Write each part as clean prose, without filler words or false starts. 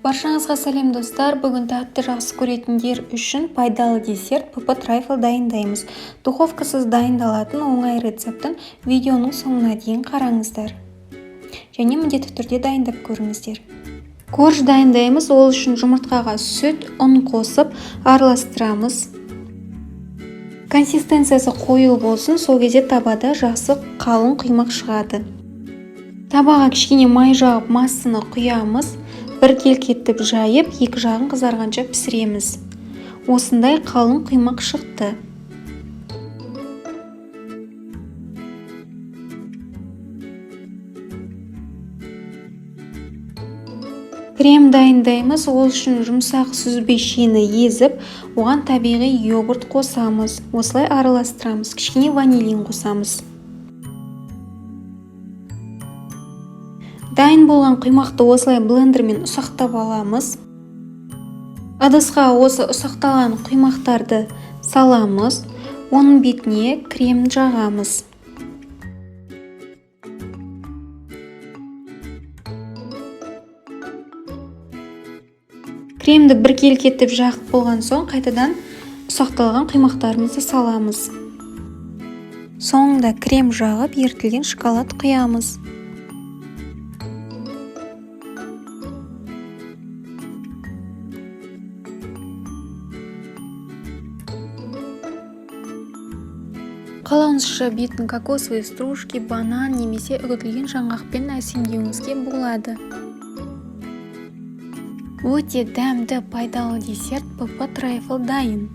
Баршаңызға сәлем, достар! Бүгін тәтті жақсы көретіндер үшін пайдалы десерт ПП трайфл дайындаймыз. Духовкасыз дайындалатын оңай рецептін видеоның соңына дейін қараңыздар. Және міндетті түрде дайындап көріңіздер. Корж дайындаймыз. Ол үшін жұмыртқаға сүт, ұн қосып араластырамыз. Консистенциясы қою болсын, сол кезде табада жақсы қалың құймақ шығады. Табаға кішкене май жағып, массаны құямыз. Біркелкі етіп жайып, екі жағын қызарғанша пісіреміз. Осындай қалың құймақ шықты. Крем дайындаймыз. Ол үшін жұмсақ сүзбе шені езіп, оған табиғи йогурт қосамыз. Осылай араластырамыз. Кішкене ванилин қосамыз. Дайын болған құймақты осылай блендермен ұсақтап аламыз. Ыдысқа осы ұсақталған құймақтарды саламыз. Оның бетіне крем жағамыз. Кремді біркелкі етіп жағып болған соң, қайтадан ұсақталған құймақтарымызды саламыз. Соңында крем жағып, ерітілген шоколад құямыз. Қалауыңызша бетін кокосовый стружки, банан немесе үгітілген жаңғақпен әсемдеуіңізге болады. Өте дәмді, пайдалы десерт ПП трайфл дайын.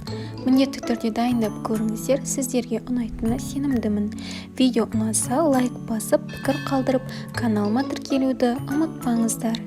Міндетті түрде дайындап көріңіздер, сіздерге ұнайтынына сенімдімін. Видео ұнаса, лайк басып, пікір қалдырып, каналыма тіркелуді ұмытпаңыздар.